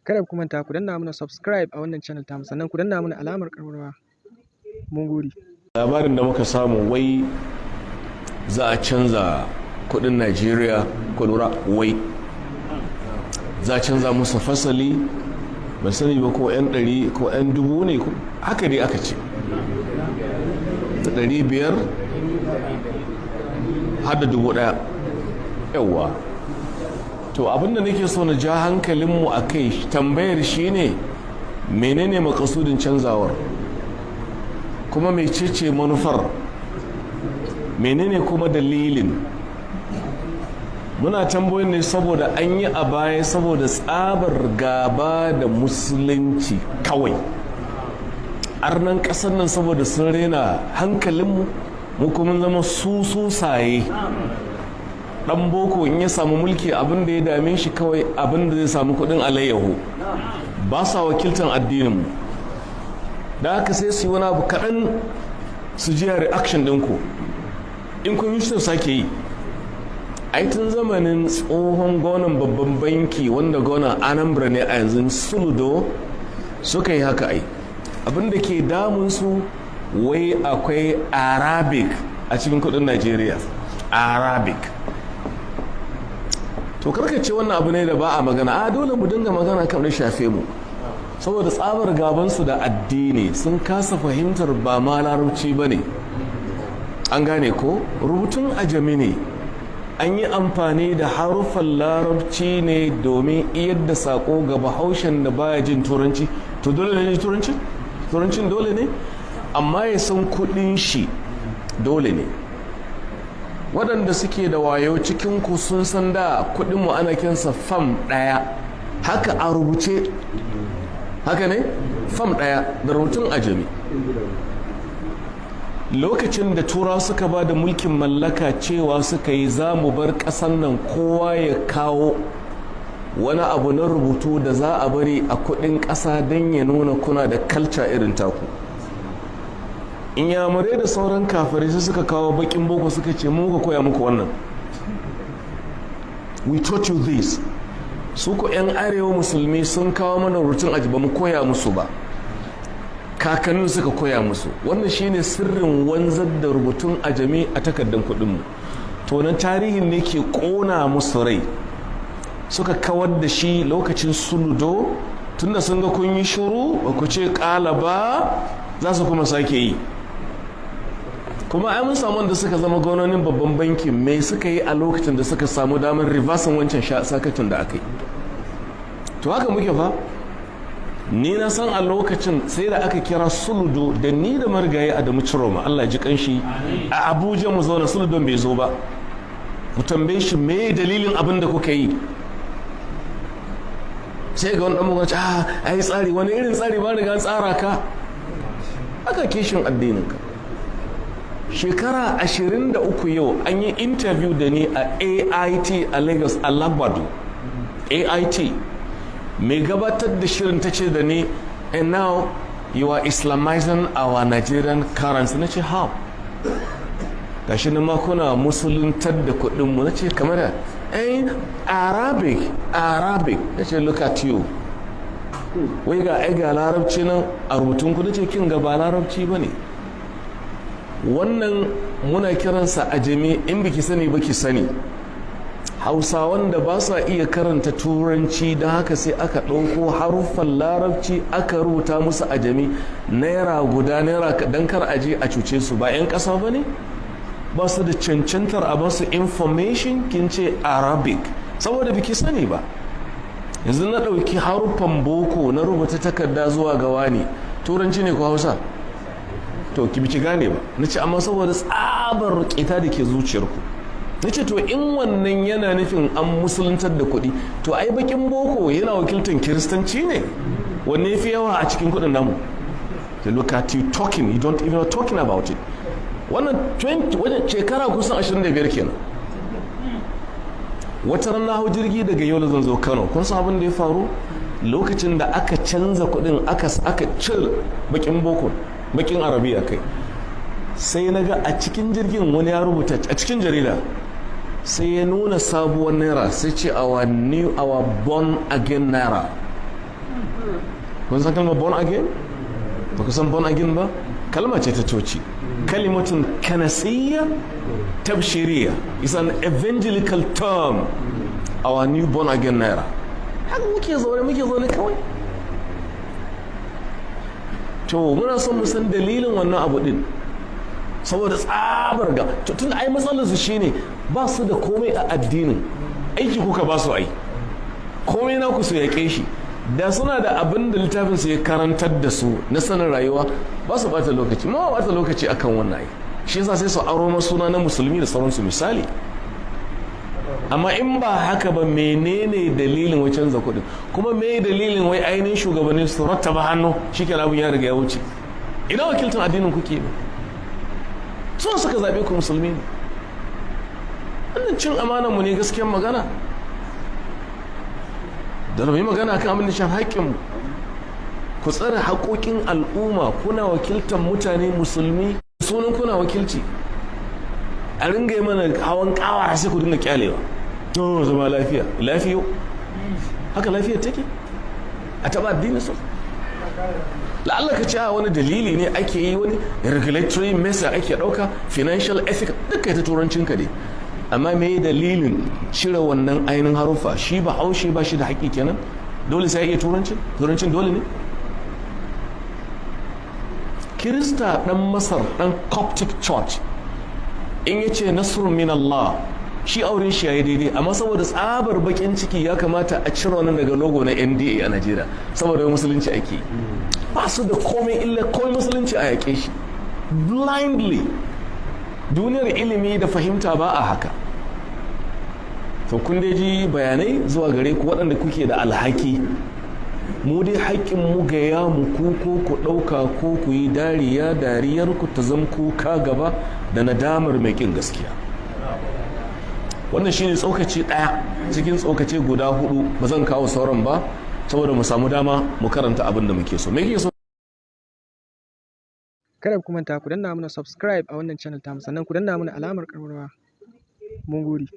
Kada ku manta ku danna mana subscribe a wannan channel tamu, sannan ku danna mana alamar ƙararrawa. Mun gode. Labarin da muka samu, wai za a canza kudin Najeriya. Ku lura, wai za a canza musu fasali. Ban sani ba ko 'yan 100 ko 'yan 1000 ne, haka dai aka ce da 500 har da 1000. Yawwa, to abinda nake so na ja hankalinmu a kai, tambayar shine: menene makasudin canzawar? Kuma mecece manufar? Menene kuma dalilin? Muna tambayoyin ne saboda an yi a baya, saboda tsabar gaba da musulunci kawai. Arnan ƙasar nan, saboda sun rena hankalinmu, mu kuma zama su susaye. Dan boko in ya samu mulki, abin da ya dame shi kawai abin da zai samu kudin alayyahu. Ba sa wakiltan addininmu. Da haka sai su yi wani abu kaɗan, su ji reaction ɗinku. In kun yi shi, sake yi. Ai tun zamanin tsohon gwamnan babban banki, wanda gwamnan Anambra ne a yanzu, Soludo, suka yi haka. Ai abin da ke damun su, wai akwai Arabic a cikin kudin Najeriya, Arabic. To karka ce wannan abu ne da ba a magana. A dole mu dinga magana kan da shafe mu. Saboda tsabar gabansu da addini, sun kasa fahimtar ba ma larabci ba ne. An gane ko? Rubutun ajami ne. An yi amfani da haruffan larabci ne domin iyar da sako ga Bahaushen da baya jin Turanci. To dole ne turanci? Turancin dole ne? Amma ya san kudin shi dole ne. Waɗanda suke da wayo cikin ku sun san da kudinmu ana kinsa fam 1, haka a rubuce. Haka ne, fam 1 da rubutun ajami. Lokacin da Turawa suka ba da mulkin mallaka, cewa suka yi za mu bar ƙasan nan, kowa ya kawo wani abu na rubutu da za a bari a kudin ƙasa don ya nuna kuna da culture irin taku. Inyamurai da sauran kafirai sai suka kawo bakin boko, suka ce mu muka koya muku wannan, we taught you this. Su ko 'yan arewa musulmi sun kawo mana rubutun ajami. Ba mu koya musu ba, kakannin suka koya musu. Wannan shine sirrin wanzar da rubutun ajami a takardar kudinmu. To nan tarihin ne ke kona musu rai, suka kawar da shi lokacin Soludo. Tunda sun ga kun yi shuru, ba ku ce kala ba, za su kuma sake yi. Kuma ai mun samu wanda suka zama gwamnonin babban banki. Mai suka yi a lokacin da suka samu damar reversing wancan sakacin da aka yi? To haka muke fa. Ni na san a lokacin sai da aka kira Soludo da ni da marigayi Adamu Ciroma, Allah ji kanshi, a Abuja, mu zauna. Soludon bai zo ba. Mu tambaye shi me dalilin abin da kuka yi. Sai ga wani dan mugun, ah, ai tsari. Wani irin tsari? Ba riga tsara ka aka kishin addinin ka. Shekara 23 yau, an yi interview da ni a AIT a Lagos, a Alagbado AIT. Mai gabatar da shirin ta ce da ni, "And now you are Islamizing our Nigerian currency." Na ce, "How? Gashi nan ma kuna musuluntar da kudinmu." Na ce, "Kamar da eh Arabic, Arabic." Na ce, "Look at you, wai ga ai ga larabci nan a rubutun ku." Na ce, "Kin ga, ba larabci ba ne wannan, muna kiransa ajami. In biki sani ba, ki sani." Hausawan da ba sa iya karanta Turanci, don haka sai aka ɗauko haruffan larabci aka rubuta musu ajami, naira guda, naira, don kar aje a cuce su. Ba 'yan ƙasa ba ne, ba su da cancantar a basu information. Kin ce Arabic saboda biki sani ba. Yanzu na ɗauki haruffan boko na rubuta takarda zuwa ga wani, Turanci ne ko Hausa? To ki biki gane ba. Na ce, amma saboda tsabar ƙeta da ke zuciyarku. Na ce, to in wannan yana nufin an musuluntar da kuɗi, to ai bakin boko yana wakiltar Kiristanci ne. Wanne fi yawa a cikin kuɗin namu? To look at you talking, you don't even know talking about it. Wannan 20 wajen shekara kusan 25 kenan. Wata ran na hau jirgi daga Yola zan zo Kano. Kun san abin da ya faru lokacin da aka canza kuɗin, aka cire bakin boko, bakin Arabiya kai? Sai na ga a cikin jirgin wani ya rubuta a cikin jarida, sai ya nuna sabuwar naira, sai ce, "Our new, our born again naira." Kun san kalmar born again? Ba ku san born again ba? Kalma ce ta coci. كلمة كنسية تبشيرية is an evangelical term. Our new born again naira. Haka muke zaune kawai. To muna son mu san dalilin wannan abu din, saboda tsabar ga tun ai matsalar su shine ba su da komai a addinin. Aiki kuka ba su, ai komai na ku su yaƙe shi. Da suna da abin da littafin su ya karantar da su na sanin rayuwa, ba su bata lokaci ma, ba bata lokaci akan wannan. Ai shi yasa sai su aro ma suna na musulmi da sauransu, misali. Amma in ba haka ba, menene dalilin wai canza kuɗin? Kuma me dalilin wai ainihin shugabanni su rattaba hannu, shikenan, abin ya riga ya wuce? Ina wakiltan addinin kuke ba? Su suka zaɓe ku, musulmi ne. Wannan cin amanar mu ne, gaskiyar magana. Da mu yi magana kan abin da shan haƙƙinmu. Ku tsare haƙoƙin al'umma. Kuna wakiltan mutane musulmi, sunan kuna wakilci, a ringa yi mana hawan kawara, sai ku dinga kyalewa. To zama lafiya lafiyo, haka lafiya take a taɓa addini su. La'alla ka ce a wani dalili ne ake yi, wani regulatory measure ake ɗauka, financial ethic, duka ita turancin ka dai. Amma me dalilin cire wannan ainihin haruffa? Shi ba haushe ba shi da haƙƙi kenan? Dole sai ya iya turancin? Turancin dole ne? Kirista ɗan Masar, ɗan Coptic Church, in ya ce نصر من الله, shi auren shi yayi daidai. Amma saboda tsabar bakin ciki, ya kamata a cire wannan daga logo na NDA a Najeriya, saboda musulunci ake. Ba su da komai illa komai musulunci, a yaƙe shi blindly. Duniyar ilimi da fahimta ba a haka. To kun dai ji bayanai zuwa gare ku waɗanda kuke da alhaki. Mu dai haƙƙin mu ga ya mu ku, ko ku ɗauka ko ku yi dariya, dariyar ku ta zam kuka gaba da nadamar mai ƙin gaskiya. Wannan shine tsokaci ɗaya cikin tsokaci guda hudu. Ba zan kawo sauran ba saboda mu samu dama mu karanta abin da muke so. Me kike so? Kada ku manta ku danna mana subscribe a wannan channel tamu, sannan ku danna mana alamar ƙararrawa. Mun gode.